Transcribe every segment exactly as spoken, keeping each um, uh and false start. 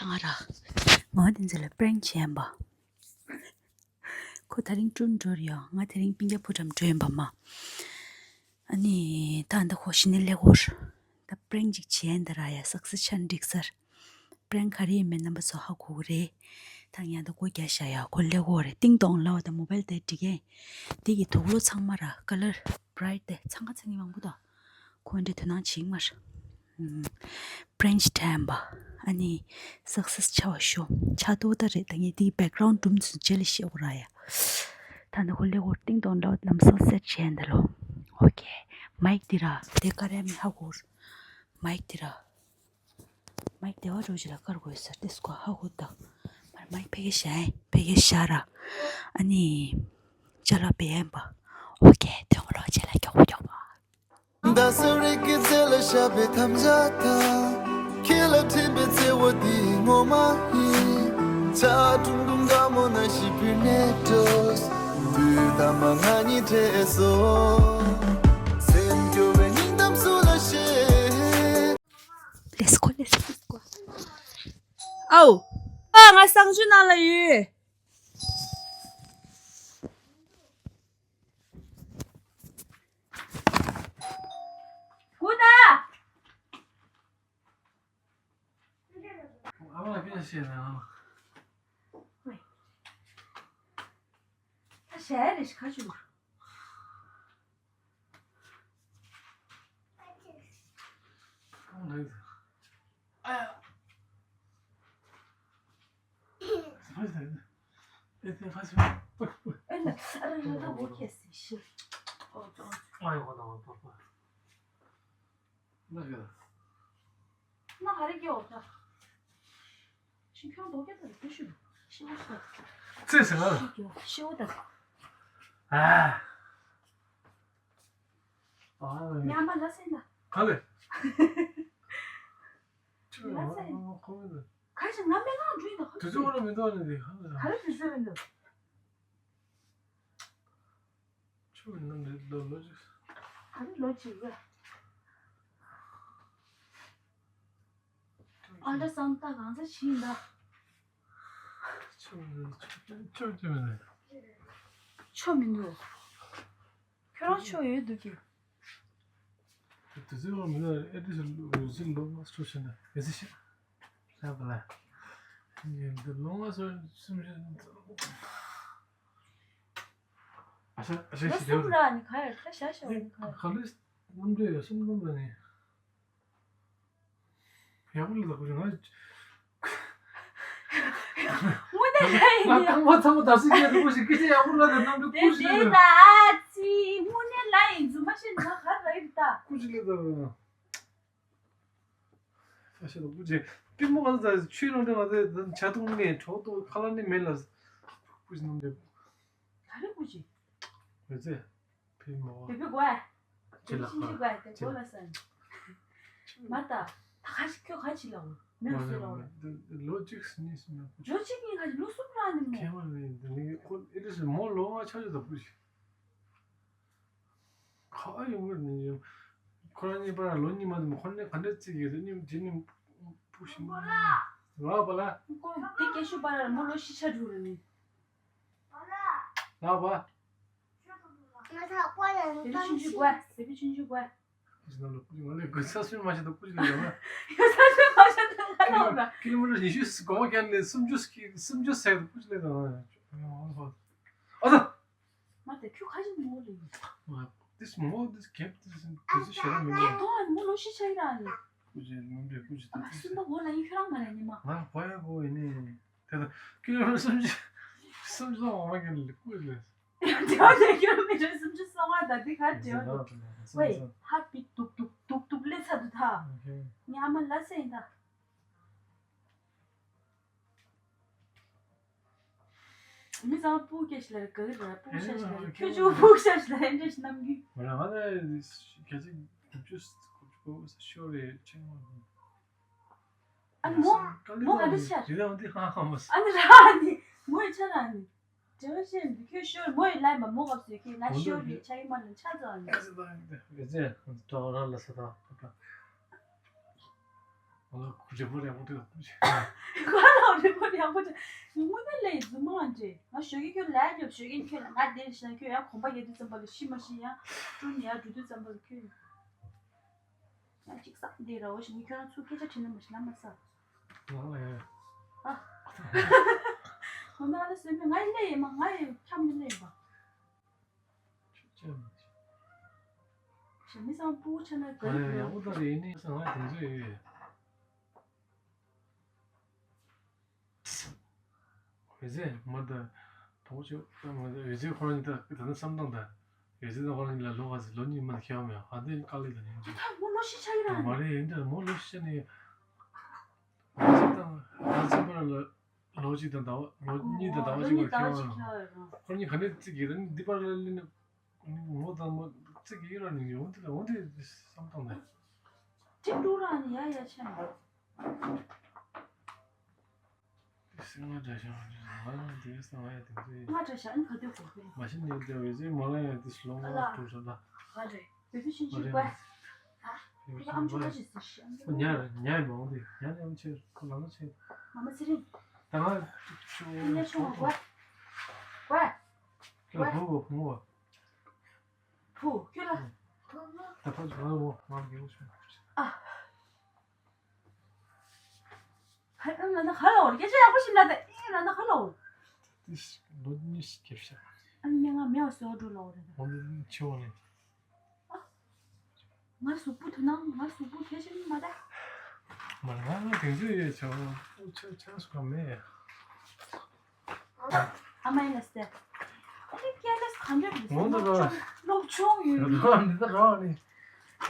ང་ར། ང་དེ་ཚོ་ལ་པྲེང་བྱས་ཡིན་པ། ཁོ་དེ་རིང་ཀྲུང་འགྲོ་རེད་ཡ། ང་དེ་རིང་སྤུན་ཀྱག་ཕོ་བྲང་འགྲོ་ཡིན་པ་མ། ཨ་ནི་ད་ད་ཁོ་གཞི་ནས་སླེབས་ཡོད་རེད། ད་པྲེང་ཅིག་བྱས་ཡིན་ད་ར་ཡ། སག་སེ་སི་ཆགས་འགྲིག་ས་རེད། པྲེང་ག་རེ་ཡིན་མིན་རྣམ་པ་ཚོ་ཧ་གོ་གི་རེད། ད་ཡང་ད་སྒོ་རྒྱག་བཞག་ཡ། ཁོ་སླེབས་ཡོད་རེད། ཏིང་ཏོང་ལབ་པ་དང་མོ་བལ་དེ་འགྲིག་གི་ཡིན། དེ་གི་དུག་ལོག་ཚང་མ་ར་ཀ་ལར་བྷ་རའིཊ་དེ་ཚང་ཁ་ཚང་གི་མང་པོ་དང་། ཁོ་འདྲ་དོ་སྣང་བྱེད་ཀྱི་མ་རེད། ཨམ། པྲེང་ཅིག་བྱས་ཡིན་པ། ཨ་ནི་སག་སེ་སི་ཆགས་པ་ཤོག་ཆགས་ཏོག་ད་རེད། ད་ངས་དེའི་བེག་གྷ་རའུན་ཌི་རུམ་ཚོ་རྗེས་ལ་བཤད་དགོས་ར་ཡ། ད་ནི་ཁོ་སླེབས་ཡོད་རེད། ཏིང་ཏོང་ལབ་པ་ལམ་སང་སེཊ་བྱས་ཡིན་ད་ལོ། ཨོ་ཁེ། མའིག་འདི་ར་དེ་ཀ་ར་མི་ཧ་གོ་ར། མའིག་འདི་ར། མའིག་དེ་བ་རོ་ཅི་ལ་དཀར་དགོས་ས་དེ་སྐོར་ཧ་གོ་ད། མར་མའིག་ཕ་གི་བཞག་ཡིན། ཕ་གི་བཞག་ར། ཨ་ནི། ཅ་ལག་སྦས་ཡིན་པ། ཨོ་ཁེ། དོན་ངོ་ལོག་རྗེས་ལ་མགྱོགས་པོ་མགྱོགས་པོ། མདའ་ཟེར་རིགས་ཀྱི་རྩེ་ལ་ཤ་བའི་དམ་བཅའ་དང་། ཁྱེད་ལ་འཕྲིན་པའི་བརྩེ་བ་འདི་ངོ་མ་ཡིན། ཆ་ཀྲུང་ཀྲུང་དགའ་མོ་ན་ཞིག་བུད་ནས་འགྲོ། དུས་ཐ་མ་ང་གཉིས་འཕྲད་སོ། སེམས་སྐྱོ་བའི་སྙིང་གཏམ་སུ་ལ་བཤད། Let's go, let's go, let's go. ཨའོ། ཨ། ང་གསང་སྤྱོད་ནང་ལ་ཡོད། སྒུག་ད། ཨ་མ་ལ་སྐད་ཆ་བཤད་ན། ཨ་མ། ད་ཞལ་རེ་ཞིག་ག་བྱུང་། ཨ་ཡ། ཨ་ལ་ཨ་ར་ར་ད་འོ་ཁེ་སི་ཤི། ཨོ་ཙོ། ཨ་ཡོ་ཧོ་ད་ཧོ་པ་པ། ན་ག་རེ་སྐྱེ་འོ་ད། ཤི་ཁྱོད་མདོག་སྐྱ་ད་རེ་ཤི་ཤི་ཤི་བོ་ཤི། ཙེ་ཟེར་ང་། ཤི་ཁྱོད་ཤི་བོ་ད། ཨ། ཨ། ཉམས་པ་ལ་སེ་ན། ག་ལེ། ཁྱོད་ང་ལ་སེ། ཁོ་མི་འདུག་ཁ་ཞིག་ང་མེ་ལང་འགྲོ་ཡིན་ད། དུས་ཚོད་བར་མི་འདུག་ནི་དེ་ག་ལེ། ག་རེ་དུས་ཚོད་མི་འདུག་ཆུ་ནང་ལ་ལོ་ལོ་ཅིག་ཨ་ནི་ལོ་གཅིག་རེད། ཨ་ལྟ་སང་ད་གང་ས་ཕྱིན་ད། ཆུ་ཆུ་ཆུ་ཆུ་མི་འདུག་ཆུ་མི་འདུག་ཁྱོད་རང་ཆུ་ཡོད་འདུག་གི་དུས་ཚོད་མི་འདུག་ཨེ་ཏི་སི་རུ་སི་ལོ་མ་སུ་ཆེ་ན་ཡོད་ཟེར་ཤག་ལ་ལ། ཡིན་འདི་ལོ་ང་སོ་སུམ་ཅུ། ཨ་ཤ་ཨ་ཤ་ལོ་ཞིག་གསུམ་རེད། ར་ནི་ག་ཡར་ཁ་ཤ་ཤ་བ་ནི་ག་ཡར། ག་ལེ་གནམ་གྲུ་ཡོད་གསུམ་གནམ་ལ་ནི། ཡག་པོ་ལ་ལག་པ་ང་། དངོས་གནས་ལ་ཡིན་ང་ཡ། རྐང་པ་ཚང་མ་དར་སི་སྐྱེས་རུ་ཞིག་སྐད་ཆ་ཡག་པོ་ལ་དང་གནམ་གྲུ་དེ་ཀུ་ཞིག་དེ་ལ་ལ་ཨ་ཙི་དངོས་གནས་ལ་ཡིན་རྫུན་མ་བཤད་ན་ག་ར་ཡིན་ད། ཀུ་ཞིག་ལ་དང་། ཨ་ཤ་ལ་ཀུ་ཅི། པི་མོ་ག་ཚ་ཆུའི་ནང་དུ་ང་ཚོའི་ཆ་ཐུང་ནས་གྲོགས་ཏོ་ཁ་ལ་ནི་མེད་ལ། ཀུ་ཅི་ནང་དུ། ག་རེ་ཀུ་ཅི། འོད་ཟེར། པི་མོ། དེ་པི་གོ་ཨ། ཅི་ལ་དེ་ཕྱིན་ཅི་གོ་ཨ་དེ་གོ་ལ་སན། མ་ད། ད་ཁ་ཅིག་ཁྱོད་ཁ་ཅིག་ལ་འོ། མེད་ཟེར་ལ་འོ། ལོ་གཅིག་གཉིས་སུ་མེད་ཀུ་ཅི། ལོ་གཅིག་གཉིས་ཁ་ཅིག་ལོ་གསུམ་རང་ནི་མོ། ཁྱེད་མ་ནི་དེ་ནི་ཁོ་ཨི་རི་སི་མོ་ལོ་ལྔ་ཆ་ཅིག་ད་ཀུ་ཅི། ཁ་ཡོང་གི་ནི་ཡོང་། ཁོ་རང་གཉིས་པར་ལོ་གཉིས་མ་དུ་མ་ཁོ་ནས་ག་འདྲ་བརྩི་གི་རེད་ནི་དེ་ནི་པུ་ཤི་མ་ལ་པ་ལ། ཁོ་དེ་སྐད་ཤུ་པ་ལ་མོ་ལོ་བཞི་ཆ་འགྲོ་རེད་ནི། ལ་པ། དེ་ཕྱིན་ཅི་གོ་དེ་ཕྱིན་ཅི་གོ་ཨ་ནི་ལ་ཀུ་ཅི་ང་ལས་དགོས་ས་སུན་མ་བྱེད་དུ་ཀུ་ཅི་ལས་ཡོང་ན། ཡོད་ས་སུན་མ་བྱེད་དུ་ང་ལོག་ན། ཀི་ལོ་མི་ཊར་ཉི་ཤུ་གོ་བ་ཀྱང་ལས་སུམ་ཅུ་སུམ་ཅུ་ཟེར་དུ་ཀུ་ཅི་ལས་ཡོང་ན། ཨ་ད། མ་དེ་ཁྱོད་ཁ་ཅིག་མོ་ལེ། ང་དེ་མོ་དེ་གེབ་དེ་དེ་ཞེ་ར་མི་འདུག་དེ་དོན་མོ་ལོ་ཤི་ཆ་ཡི་ར་ནི། ཀུ་ཅི་མི་འདྲ་ཀུ་ཅི་དེ་ང་སུན་པ་འོ་ལ་ཡི་ཁྱོད་རང་མ་ར་ཉི་མ། ང་བ་ཡ་གོ་ཡི་ནི། དེ་ད་ཀི་ལོ་སུམ་ཅུ་སུམ་ཅུ་སོང་བ་གན་ལེ་ཀུ་ཅི་ལེ། དེ་བ་དེ་ཀི་ལོ་མི་ཊར་སུམ་ཅུ་སོང་བ་ད་དེ་ག་དེ་བ་དེ། ཝེ་ཧ་པི་དུག་དུག་དུག་དུག་ལེ་ཚ་དུ་ཐ། ཉི་མ་ལ་སེ་ཡིན་ད། མི་ཚང་མ་སྤུ་སྐྱེ་ཞིག་ལ་ག་གི་ར་སྤུ་ཤ་ཞིག་ལ་ཁྱོད་ཆུ་སྤུ་ཤ་ཞིག་ལ་འདྲ་ཞིག་གནང་གི། ང་ལ་ང་ལ་གལ་སྲིད་དགུ་བཅུ་དགུ་བཅུ་གོ་ཤོར་རེ་ཆེན་མོ། ཨ་ནི་མོ་མོ་ག་འདྲ་ཤར། དེ་དང་དེ་ཧ་ཧ་མ་སོང་། ཨ་ནི་ར་ནི་མོ་ཡི་ཆ་ར་ནི་འབྲེལ་བ་བཤད་འདི་ཁྱོད་ཤོར་མོ་ཡི་ལན་པ་མོ་ག་བཟོས་ཁྱེད་ང་ཤོར་རེ་ཆ་ཡི་མ་ལ་ཆ་ཙོ་ཨ་ནི། ཨ་ཙི་ད་ཡིན་དེ་ག་ཚད་ཏོ་ར་ལ་ས་ད་ད་ད། ང་ལ་རི་པོ་ཊི་ཡག་པོ་འདུག་ཁོ་ལ་རི་པོ་ཊི་ཡག་པོ་འདུག་དངོས་གནས་ལས་རྫུན་མ་འདྲེ། ང་ཞོགས་ཀྱི་ཁྱོད་ལས་རྒྱབ་ཞོགས་ཀྱི་ཁྱོད་ལ་ང་དེར་ཤི་ན་ཁྱོད་ཡང་གོམ་པ་རྒྱག་དུས་ཙམ་པ་ལ་ཤི་མ་ཤི་ཡང་ཀྲུང་ནས་ཡར་འགྲོ་དུས་ཙམ་པ་ལ་ཁྱོད། ང་གཅིག་བསམ་དེ་ར་བ་ཞིག་ངས་ཁྱོད་རང་ཚུར་སྐད་ཆ་དྲིས་ན་མ་ཤི་ན་མ་ས། ང་ལ་ཡ། ཨ། ཁོ་ན་ལ་སེམས་ང་ཡི་ལས་ཡིན་མ་ང་ཡི་ཁྱམས་ནི་ལས་ཡིན་པ། ཞེ་མི་སང་པུ་ཆ་ན་ག་ཨ་ཡ་ཡག་པོ་ད་རེད་ནི་ང་དེ་ཚོ་ཡོད། འོད་ཟེར་མ་ད་དོག་ཆོད་ད་མ་ད་འོད་ཟེར་ཁོ་རང་གཉིས་ད་ད་ནི་བསམ་སྟངས་ད་འོད་ཟེར་ད་ཁོ་རང་གཉིས་ལ་ལོ་ག་ཚོད་ལོ་གཉིས་མ་ཁྱད་པར་མེད་ཨ་དེ་དཀའ་ལས་ད་ནི་ད་མོ་ལོ་ཤི་ཆ་ཡི་ར་མ་རེད་ཡིན་ད་མོ་ལོ་ཤི་ཆ་ནི་འོད་ཟེར་ད་ང་ཚོ་པར་ལ་ལོ་གཅིག་དང་ཟླ་བ་ལོ་གཉིས་དང་ཟླ་བ་གཅིག་མ་ཁྱད་པར་ཁོ་རང་གཉིས་ག་ནས་བརྩི་གི་ད་ནི་འདི་པར་ལ་ལི་ནི། ངོ་དང་མོ་ཙི་གི་ར་ནི་ཡོང་དེ་ལ་འོང་དེ་བསམ་བཏང་ནས། ཅིག་ཀྲུ་ར་ནི་ཡ་ཡ་ཆེ་ན། སེང་ལ་འདྲ་ཤང་ང་ཡང་དེ་སེང་ལ་ཡ་དེ་ཚོ་ཡིན། ང་འདྲ་ཤང་ཨ་ནི་ག་དུས་གོ་གི། མ་གཞི་ནས་དེ་བས་ཟེར་མ་ལ་ཡ་དེ་སུ་ལོ་ང་ལ་ཀྲུ་ཤང་ལ། ག་རེད། བོད་པའི་ཤིང་ཆུ་བར་ཡིན། ཨ་ཁྱོད་ཨམ་ཆུ་ལ་ཞིག་ཟེར་ཤི་ཨམ་ཆུ་ཉ་ཉ་མང་དེ་ཉ་ཉམ་ཆེ་ཁོ་ལ་ལ་ཆེ། མ་མ་ཚེ་རིང་། ད་ང་ཆུ་ཉ་ཆུང་བ་བ། བ། ཁྱོད་ལ་བུ་བུ་བུ། བུ་ཁྱོད་ལ། ད་ཕ་ཆུ་ང་བོ་ང་གི་བུ་ཆུ། ཨ། ཧ་ཨ་ང་ད་ཧ་ལོ་རྒྱ་ཆེ་ཡག་པོ་ཞིག་ན་ད་ཨི་ང་ད་ཧ་ལོ། ཏིས་ལོ་ཉི་ཤུ་སྐྱེབ་ཤག་ཨ་ཉ་ང་མེ་བ་སོ་འགྲོ་ལོ་རེད། ཧོ་ནི་ཆེ་བ་ནི། ང་གཟུགས་པོ་དོ་སྣང་ང་གཟུགས་པོ་གལ་ཆེན་མ་ད། མ་ང་ང་དེ་ཚོ་ཡོད་ཆོག་ཆོག་ཆོག་སུ་ག་མེད། ཨ་མ་ཡིན་ལ་སྟེ། ཨ་ནི་ཀྱེ་ལེས་ག་འདྲ་འདུག་ངོ་འདི་ལོག་ར། ཆུང་ལོག་ཆུང་ཡོད། རང་འདི་ད་རང་ནི།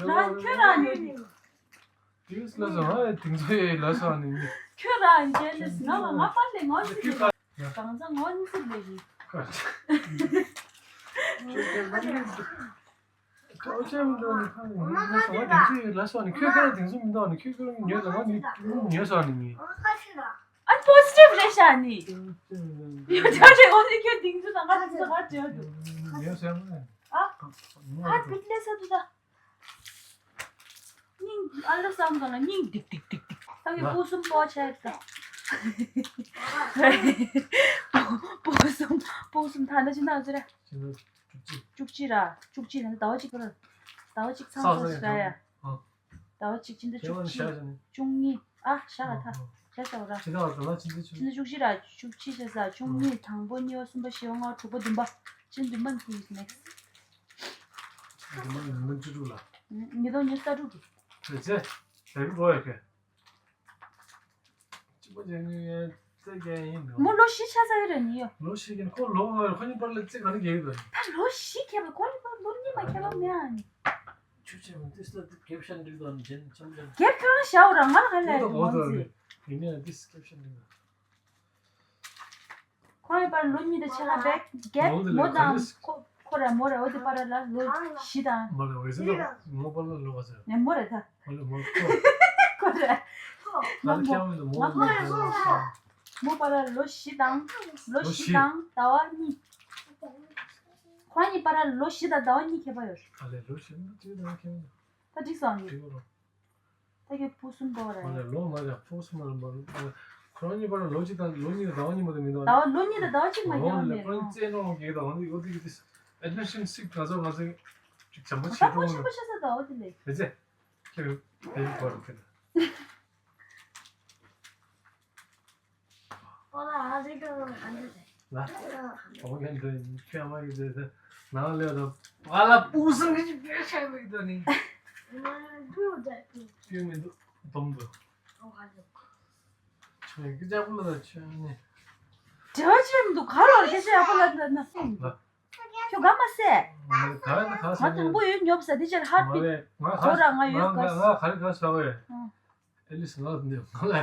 རང་ཁྱོད་རང་ཡོད་ནི། དེས་ལ་སོང་ཨ་དེ་ཚོ་ཡོད་ལ་སོང་ནི། ཁྱོད་རང་ཀྱེ་ལེས་ང་ལ་ང་པ་ལས་ངོ་ཤེས་ཀྱི། གང་ཚ་ངོ་ནི་སི་ལས་ཡིན། ཁྱོད་ཀྱེ་ལེས། ཁོ་ཅེམ་འདོན་ནི་ཁ་ནི་ང་སོང་དེང་སུ་ཡི་ལ་སོང་ནི་ཁྱོད་ཁ་དེང་སུ་མི་འདོན་ནི་ཁྱོད་ཁྱོད་ཉོས་ལ་ང་ནི་ཉོས་སོང་ནི་ངས། ཨ་པོ་སི་ཊིབ་རེད་ཤག་ནི། ཡོད་ཆོག་ཆེ་འོ་ནི་ཁྱོད་དེང་སུ་དང་ང་དེང་སུ་ང་བྲལ་འདུག་ཉོས་སོང་ནི། ཨ། ཧ་ཏིག་ལེ་ས་དུ་ད། སྙིང་ཨ་ལ་སང་གང་ལ་སྙིང་ཏིག་ཏིག་ཏིག་ཏིག་ད་གི་སྤུ་གསུམ་པོ་ཆ་ཡག་ད། སྤུ་གསུམ་སྤུ་གསུམ་ཐ་ན་ཅི་ན་ཟེར། བཅུ་གཅིག་ར། བཅུ་གཅིག་ར་ཟླ་བ་གཅིག་པ་ར། ཟླ་བ་གཅིག་ཚང་ས་ཞིག་ར་ཡ། ཟླ་བ་གཅིག་ཕྱི་ཟླ་བཅུ་གཅིག་བཅུ་གཉིས་ཨ་ཞག་ལ་ཐ། ཞག་ཞག་ར། ཕྱི་ཟླ་བ་ཟླ་བ་ཕྱི་ཟླ་བཅུ་ཕྱི་ཟླ་བཅུ་གཅིག་ར་བཅུ་གཅིག་ཞག་ས་བཅུ་གཉིས་དང་པོ་གཉིས་པ་གསུམ་པ་བཞི་པ་ལྔ་པ་དྲུག་པ་བདུན་པ། ཕྱི་བདུན་པ་ནི་ནེག་སི། བདུན་པ་ནི་ཉིས་སྟོང་བཅུ་དྲུག་ལ། ཉིས་སྟོང་ཉི་ཤུ་རྩ་དྲུག་གི། རེད་ཚེ། རེད་གོ་ཡ་ཁེ། གཅིག་པ་ཅན་གྱི་ཡན་ཙེ་རྒྱན་ཡིན་འདུག་མོ་ལོ་བཞི་ཆགས་ཚར་ཡོད་རེད་ནི་ཡོ། ལོ་བཞི་རྒྱན་ཁོ་ལོ་ལྔ་རེད་ཁོ་གཉིས་བར་ལ་ཙེ་ག་ནས་རྒྱལ་ཡོད་རེད། ད་ལོ་བཞི་ཁྱད་པར་ཁོ་གཉིས་བར་ལོ་གཉིས་མ་ཁྱད་པར་མེད་ཨ་ནི། ཆུ་ཆེན་མོ་ཏིས་ལ་ཏིས་རྒྱབ་ཤ་འགྲིག་དང་ཅན་ཆམ་ཅན། རྒྱབ་ཁྱོད་རང་ཤའོ་རང་ང་ལ་ཧ་ལས་ཏོ་ཏོ་མོ་ཏོ་ཙི། ཡིན་ནའི་ཏིས་རྒྱབ་ཤ་འགྲིག་དང་། ཁོ་རང་བར་ལོ་གཉིས་དང་ཕྱེད་ཀ་བེག་རྒྱབ་མོ་དང་ཁོ་ཁོ་ར་མོ་ར་འོ་དེ་བར་ལ་ལོ་བཞི་དང་། མ་རེད་འོད་ཟེར་ལ་མོ་བར་ལ་ལོ་ག་ཚོད། ནས་མོ་ར་ད། མ་རེད་མོ་ཁོ། ཁོ་ར། ང་ལ་ཁྱེད་རང་ལ་མོ་ང་ཁོ་ར་ལོ་བཞི་དང་ལོ་ལོ་བཞི་བཞི་དང་ཟླ་བ་གཉིས། ཁོ་གཉིས་བར་ལ་ལོ་བཞི་དང་ཟླ་བ་གཉིས་ཁྱད་པར་ཡོད་རེད། ཨ་ལས་ལོ་བཞི་དང་ཟླ་བ་གཉིས་ཁྱད་པར་ཡོད། ད་འགྲིག་སོང་ནི། འགྲིག་གོ་རོ། ད་ཁྱོད་སྤུ་གསུམ་པོ་རེད། ཨ་ལས་ལོ་མ་རེད་སྤུ་གསུམ་མ་རེད་མ་རེད། ཁོ་རང་གཉིས་བར་ལ་ལོ་གཅིག་དང་ལོ་གཉིས་དང་ཟླ་བ་གཉིས་མ་གཏོགས་མི་འདུག་ཟླ་བ་ལོ་གཉིས་དང་ཟླ་བ་གཅིག་མ་ཁྱད་པར་མེད་ཁོ་རང་རྩེད་མོ་གི་དང་འོ་དེ་གི་དེ་ཨེ་ཌི་མི་ཤན་སིག་ག་ཚོད་ང་ཚོ་ཅིག་བྱམས་པོ་ད་བྱེད་སྤོ་ཆེན་པོ་ཆགས་ས་ད་འོ་དེ་ལས། རེད་ཚེ། ཁྱོད་དེ་གོ་རུ་ཁྱོད། ཨོ་ལ་ཨ་ཟེར་གི་ཨ་འདི་ཟེར། ལ། ཨོ་ཁྱོད་འདི་ཁྱོད་ཨ་མ་གི་ཟེར་ཟེར། ནང་ལས་དང་། ཨ་ལ་སྤུ་སང་གི་ཅིག་བེད་ཤ་མི་འདུག་ནི། ང་ལ་སྤུ་འདྲ་སྤུ། སྤུ་མི་འདུག་སྡོམ་འདུག་ཨོ་ཧ་ལོ། ཁྱོད་ཀྱི་ཅག་པོ་ལ་ད་ཁྱོད་ནི། དྲི་བ་ཅི་མི་འདུག་ག་ལོར་སྐད་ཆ་ཡག་པོ་ལབ་འདུག་ན། ལ། ཁྱོད་ག་མ་ཟེར། ང་ག་ལ་ག་ཟེར། ང་དང་པོ་ཡོད་ཉོབ་ས་འདི་ཅར་ཧར་པི། ང་ལས་ང་ག་ཁོ་ར་ང་ཡོད་ག་ང་ག་རེ་ག་ཟེར་བས། ཨང་། ཨེ་ལིས་ང་ལ་འདི་ང་ལ་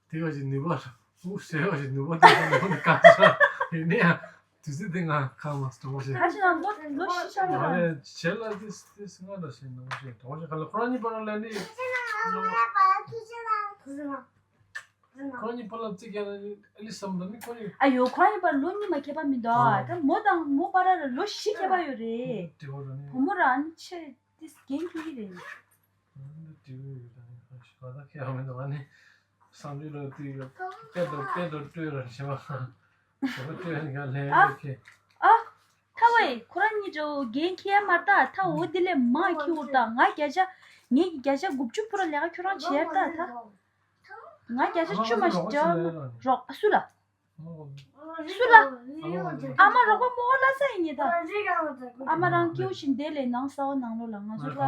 དེ་བ་ཞིག་ནུས་པ་ར་ཧུ་ཟེར་བ་ཞིག་ནུས་པ་དེ་ང་ལ་ག་ཟེར་ཡིན་ནའི་ཡང་དུས་ཚོད་དེ་ང་ཁ་མ་སྟོང་བ་ཞིག་ད་ཅི་ན་ལོ་ལོ་ཤི་ཤ་ང་ལ་ལས་བྱེད་ལ་དེ་དེ་ང་ལ་ཞེ་ནང་བཞིན་དོགས་ཞིག་ག་ལ་ཁོ་རང་གཉིས་པ་རང་ལས་ནི། ཁོ་རང་གཉིས་པ་ལ་བརྩི་མཁན་ཨེ་ལིས་བསམ་ད་ནི་ཁོ་གཉིས། ཨ་ཡོ་ཁོ་རང་གཉིས་པ་ལོ་གཉིས་མ་ཁྱད་པར་མི་འདུག་ཨ་ད་མོ་དང་མོ་བར་ལ་ལོ་བཞི་ཁྱད་པར་ཡོད་རེད། དྲི་བ་ར་ནི། བུ་མོ་རང་ནི་ཆེ་དེ་རྒན་ཁྱོད་ཀྱི་རེད། ཨ་ནི་དྲི་བ་ཡོད་ར་ནི་ཧ་ཤ། ང་ད་ཁྱེད་ཡང་མི་འདུག་ཨ་ནི། བསམ་ཚུལ་ལ་དུས་ལ་དཔེ་དང་དཔེ་དང་སྤྲོད་ར་ཞེས་པ། ཞེས་པ་སྤྲོད་ཡང་ལས་ཨ་ལས་ཁྱེད། ཨ། ཐ་བའི་ཁོ་རང་གཉིས་འགྲོ་འགན་འཁྱེར་མ་ལྟ་ཐ་འོ་དེ་ལས་མ་འཁྱེར་འོ་ད་ང་བརྒྱ་ཆ་ངེད་ཀྱི་བརྒྱ་ཆ་དགུ་བཅུ་ཕུ་ར་ལས་ཀ་ཁྱོད་རང་བྱེད་ད་ཐ། ང་བརྒྱ་ཆ་བཅུ་མ་ཞིག་འབྲེལ་བ་རོགས་ཨ་སུ་ལ། སུ་ལ། ཨ་མ་རོགས་པ་མོ་ལ་ས་ཡིན་ཉེ་ད། ཨ་མ་རང་སྐྱེའུ་བཞིན་བསྡད་ལས་ནང་ས་བ་ནང་ལོ་ལ་ང་ཚོ་ལ་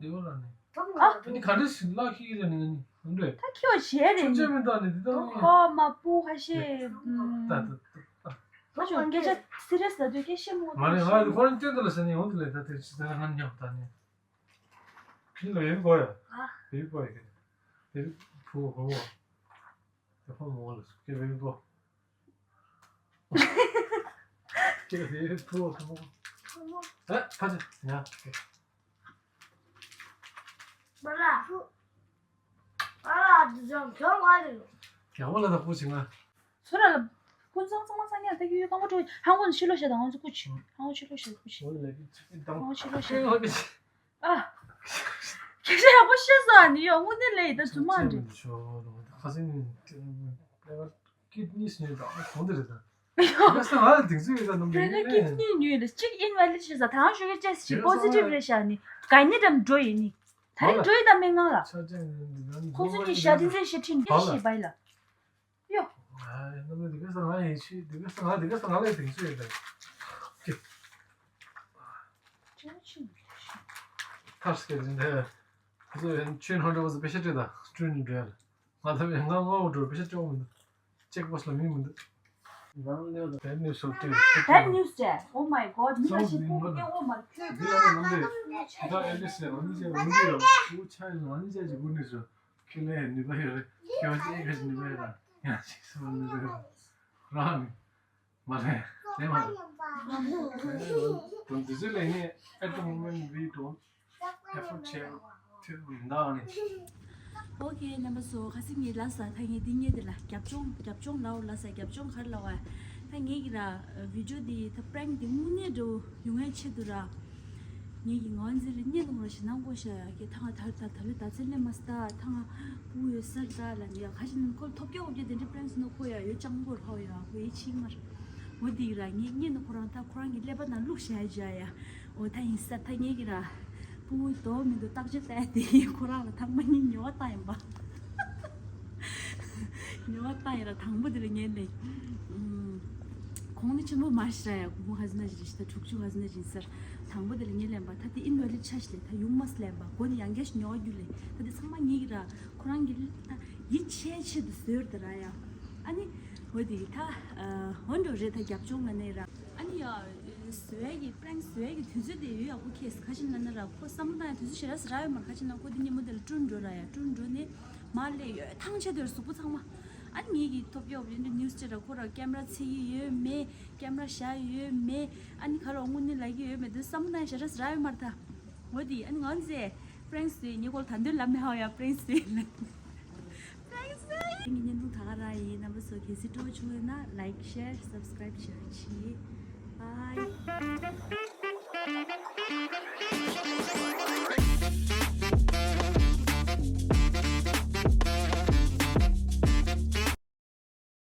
ལོ། ཨ། ཨ་ནི་ག་འདྲ་ཞིག་ལག་ཁྱི་རེད་ནི་ནི་འདྲ། ད་ཁྱི་བ་བྱས་རེད་ནི། ཁྱི་མི་ད་ནི་འདི་ད་ནི། ཁོ་མ་པུ་ཧ་ཤེ། ད་ད་ད། ཁོ་ཆོ་སྐད་ཆ་སི་རེ་སི་ལ་དུས་སྐད་ཤེས་མོ། མ་རེད་ང་ཁོ་རང་སྐྱོན་དུ་ལ་ཟེར་ནི་ཡོང་དུ་ལས་ད་དེ་ཞིག་ད་ང་ཉོག་ད་ནི། ཁྱི་ལ་ཡོད་གོ་ཡ། ཡོད་གོ་ཡ་ཁྱི། དེ་བུ་གོ་གོ། དེ་ཕོ་མོ་ལ་སུ་སྐད་བེ་པོ། སྐད་བེ་པོ་ཕོ་མོ། ཨ་ཕ་ཅི་ཡ། མ་ལ། ཨ་ལ་དུ་ཙམ་ཁྱོད་མ་རེད། ཡང་བ་ལ་ད་ཕོ་ཅི་ང་། ཚོ་ར་ལ། ཀུན་བཟང་ཚང་མ་ཚང་ཡ་ད་ཡོད་ཀང་པོ་ཏྲོ་ཧང་གོ་ནི་ཤི་ལོ་ཤ་དང་ང་ཚོ་ཀུ་ཆི་ཧང་གོ་ཤི་ལོ་ཤ་ཀུ་ཆི་ཧང་གོ་ཤི་ལོ་ཤ། ཨ། ཁྱེད་ཤ་ཡག་པོ་ཤེས་སོང་ཨ་ནི་ཡོ་དངོས་གནས་ལས་ཡིན་ད་རྫུན་མ་འདྲི། ཁ་སང་ཀིད་ནི་སི་ཉོས་ད་གོང་དེ་རེད་ད། ཁ་སང་ང་ལ་དེང་ཚོད་ཡོད་ད་ནམ་རྒྱུན་ནས། ཀིད་ནི་ཉོས་ལ་གཅིག་ཨིན་ཝ་ལི་ཤེས་ས་ད་ཧང་ཞུ་གི་ཅེས་ཞིག་པོ་སི་ཊིབ་རེད་ཤ་ནི་ག་ནི་དམ་འགྲོ་ཡིན་ནི། ད་རིང་འགྲོ་ཡིན་ད་མེད་ངང་ལ། ཁོ་ཚོ་གཉིས་ཤ་དེ་ཚེ་ཤ་ཁྲིན་དེ་ཤི་བ་ཡི་ལ། ཡོ། ང་ཡིན་ན་འདི་ག་ས་ང་ཡིན་ཤི་འདི་ག་ས་ང་འདི་ག་ས་ང་ལ་དེང་ཚོད་ཡོད་ད། ཅང་ཆུ་མི་ཤི། ཐར་སྐད་འདི་འདི། ཁོ་ཚོ་ཡང་ཆུ་ནང་འགྲོ་བ་ཚོ་པེ་ཤ་སྤྲད་ད་སྤྲུན་འགྲོ་ཡ་ལ། ང་ད་བས་ང་ངོ་བོ་འགྲོ་པེ་ཤ་སྤྲད་འོང་མི་འདུག་ཅེག་པོ་སི་ལ་མི་མི་འདུག Bad news སོ་ཏེ། Bad news ཅེ། Oh my god མི་ལ་ཤི་ཕུག་སྐྱེ་བོ་མར་ཁྱོད། འདི་ལ་ནམ་རེད། ད་ཨེ་ལེ་སི་ལ་ནི་ཅེ་འོང་གི་ཡོད། ཁྱོད་ཆ་ཡིན་ལ་ནི་ཅེ་ཅེ་གུ་ནི་སོ། ཁྱེད་ལ་ནུས་པ་ཡོད་རེད། ཁྱེད་ཅེ་ག་ནུས་པ་ཡོད་ར། ཡང་ཅིག་སོ་ནུས་པ་ཡོད་ར། རང་ནི། མ་རེད། དེ་མ་རེད། དོན་དེ་ཚོ་ལས་ངས་at the moment we don't afford བྱས་ཐུབ་མི་འདུག་ཨ་ནི། ཨོ་ཁེ་རྣམ་པ་ཚོ་ཁ་སང་ངས་ལབ་ས་ད་ངས་འདི་ངས་འདི་ལ་རྒྱབ་ལྗོངས་རྒྱབ་ལྗོངས་ལབ་ལབ་ས་རྒྱབ་ལྗོངས་ག་རེ་ལབ་བ། ད་ངས་ཀྱི་ར་བི་ཌིའོ་འདི་ད་པྲེང་འདི་དངོས་གནས་འགྲོ་ཡོང་ཡའི་ཆེད་དུ་ར། ངེད་ཀྱི་ངོ་འཛིན་ལ་བརྙན་ཐུང་ར་ཞིག་གནང་དགོས་ཤག་ཡ་ཁྱེད་ཐང་ད་ད་ད་ལོ་ད་ཚེ་སླེབས་མ་སྟ་ཐང་ཕུ་ཡོད་སར་ད་ལ་ནི་ཡ་ཁ་ཞིག་ནང་ཁོ་ཐོབ་སྐྱོ་འོབ་ཀྱི་དེ་འདྲའི་པྲེང་སི་ནོ་ཁོ་ཡ་ཡོད་ཅང་གོ་ར་ཧོ་ཡ་ཁོ་ཡི་ཆིག་མར་འོ་དེ་ར་ངེད་བརྙན་ཐུང་ཁོ་རང་ད་ཁོ་རང་གི་ཀླད་པ་ནང་བླུགས་བཞག་ཡ་ཡ་འོ་ད་ཡིན་ས་ད་ངེད་ཀྱི་ར་ཕུ་དོ་མི་འདུག་བརྟག་དཔྱད་བལྟས་དེ་ཁོ་རང་ལ་ཐང་མ་གཉིས་ཉོ་བ་བཏང་ཡིན་པ། ཉོ་བ་བཏང་ཡིན་ར་དང་པོ་དེ་ལ་ངས་ལེན། གོང་ནི་ཆེན་པོ་མ་ཤི་ར་ཡ་གོང་ཁ་ཟི་ན་ཞིག་ད་དྲུག་ཅུ་ཁ་ཟི་ན་ཞིག་ཟེར། དང་པོ་དེ་ལ་ངས་ལེན་པ་ད་དེ་ཨིན་ཝ་ལི་ཆ་ཞིག་ལས་ད་ཡོང་མ་སི་ལེན་པ་གོ་ནི་ཡང་གལ་ཞིག་ཉོ་བ་རྒྱུ་ལས་ད་དེ་ཚང་མ་ངེད་ཀྱི་ར་ཁོ་རང་གི་ད་ཡིད་ཆེས་ཆེད་དུ་ཟོས་ད་ར་ཡ། ཨ་ནི་འོ་དེ་ད་འོ་འགྲོ་རེད་ད་རྒྱབ་ལྗོངས་ལ་ནས་ར། ཨ་ནི་ཡ། བཟོ་ཡས་ཀྱི་པྲེང་བཟོ་ཡས་ཀྱི་དུས་ཚོད་དེ་ཡོད་ཡག་པོ་ཁེས་ཁ་ཅིག་ན་ན་ར་ཁོ་བསམ་བློ་བཏང་ཡ་དུས་ཚོད་ཞེ་དྲག་ཟ་ར་ཡོད་མ་རེད། ཁ་ཅིག་ན་ཁོ་དེ་ཉིན་མོ་དེ་ལ་སྤྲུན་འགྲོ་ར་ཡ་སྤྲུན་འགྲོ་ནས་མ་སླེབས་ཡོད་ཐང་ཆད་དེ་གཟུགས་པོ་ཚང་མ། ཨ་ནི་ངེད་ཀྱི་ཐོབ་ཡོད་པ་ཡིན་འདྲ་ནིའུ་སི་ཅེ་ར་ཁོ་ར་ཀེམ་ར་འཚོལ་གྱི་ཡོད་མེད་ཀེམ་ར་བཞག་ཡོད་མེད་ཨ་ནི་ག་ལ་དངོས་གནས་ལབ་ཀྱི་ཡོད་མེད་དུ་བསམ་བློ་བཏང་ཡ་ཞེ་དྲག་ཟ་ར་ཡོད་མ་རེད་ད། འོ་དེ་ཨ་ནི་ང་ཚོས་པྲེང་བཟོས་ངེད་ཀོ་ལ་ད་འདོད་ལབ་མེད་ཧ་ཡ་པྲེང་བཟོས་ལ། Thanks ངའི་བརྙན་ཐུང་ད་ག་རང་ཡིན། རྣམ་པ་ཚོ་གལ་སྲིད་སྤྲོ་བོ་བྱུང་ཡོད་ན་like share subscribe བྱེད་རོགས་གྱིས། Bye.